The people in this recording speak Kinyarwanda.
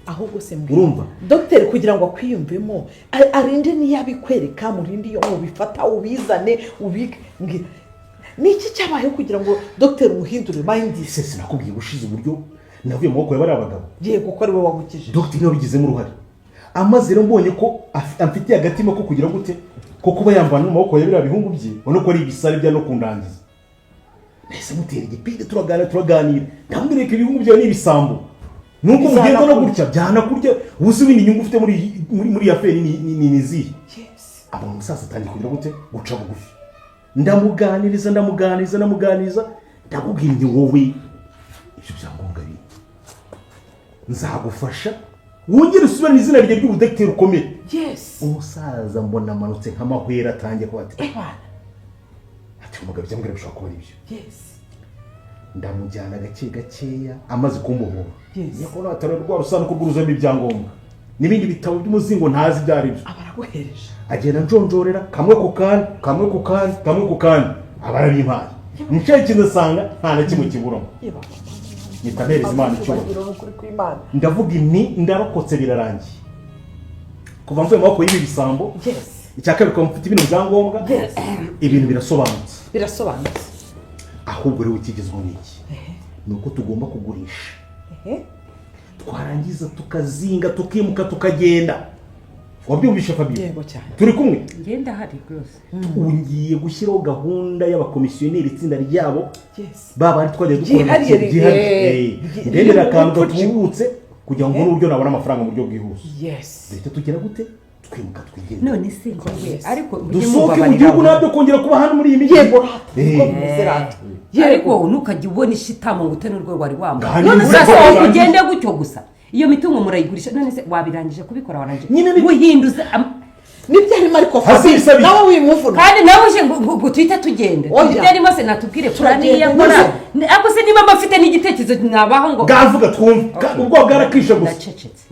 Ahubwo se mbwira, Urumva? Dogiteri, kugira ngo akwiyumvemo, arinde niyo abikwereka, murinde iyo mubifata, ubizane, ubike. Mbwira, ni iki cyabayeho kugira ngo dogiteri umuhindure mind? Ese sinakubwiye ubushize uburyo navuye mu maboko ya bariya bagabo? Yego, ko ari we wagukijije. Dogiteri niwe wabigizemo uruhare. Amaze rero mbonye ko amfitiye agatima ko kugira gute, ko kuba yamvana mu maboko ya biriya bihungu bye, ubona ko ari ibisare bya no kundangiza. Nahise mutera igipindi, turaganira, turaganira, ndamubwira ko ibihungu byawe ni ibisambo, nuko mugenda no gutya byanakurya. Ubu se ibindi nyungu ufite muri iyi affaire ni izihe? Abona umusaza atangiye kugira gute, guca bugufi. Ndamuganiriza, ndamuganiriza, ndamuganiriza, ndamubwira nti: "Wowe ibyo byangombwa bindi nzagufasha, wongere usubirane izina rye ry'ubudegiteri ukomeye." Umusaza mbona amanutse nk'amahwera, atangiye kuba ati Ebana. Ati: "Umugabo ibyo bishobora kuba ari byo." Ndamujyana gake gakeya, amaze kumuhora, njya kubona hatari rwa rusanduku rwuzuyemo ibyangombwa n'ibindi bitabo by'umuzingo ntazi ibyo ari byo. Aba araguhereje. Agenda njonjorera kamwe ku kandi, kamwe ku kandi, kamwe ku kandi, aba arabimpaye. Nshekinze nsanga nta na kimwe kiburamo. Mpita mpereza Imana icyubahiro. Icyubahiro n'ukuri kw'Imana. Ndavuga nti: "Ndarokotse, birarangiye kuva mvuye mu maboko y'ibi bisambo." Icya kabiri, kuva mfite ibintu byangombwa, ibintu birasobanutse. Birasobanutse. Ahubwo rero ikigezweho ni iki? Ni uko tugomba kugurisha, twarangiza tukazinga, tukimuka, tukagenda. Wabyumvishe, Fabio? Yego cyane. Turi kumwe? Ngenda hari rwose. Ubu ngiye gushyiraho gahunda y'abakomisiyoneri, itsinda ryabo, ba bandi twagiye dukora Ryihariye. Ryihariye. Ndemera akantu gatubutse kugira ngo ubone uburyo nabona amafaranga mu buryo bwihuse. Duhita tugira gute? Twimuka, twigende. None se njyewe ariko mujye Dusohoke mu mumbabarira. gihugu, ntabyo kongera kuba hano muri iyi mijyi. Yego rata, niko bimeze rata. Ariko ntukajya ubona ishitamo ngo ute n'urwo wari wambaye. Kandi none se Urasohoka ugende gutyo gusa, iyo mitungo murayigurisha. None se wabirangije kubikora? Warangije Nyine guhinduza Nibyo arimo, ariko Hasi Fabi, ibisabi. nawe wimuvuna. Kandi nawe uje ngo tuhite tugende. Oya. Ibyo arimo se natubwire plan Turagenda. ye akora. Ariko se niba mba mfite n'igitekerezo nabaho ngo Bwavuga twumve, ubwoba bwarakishe gusa. Ndacecetse.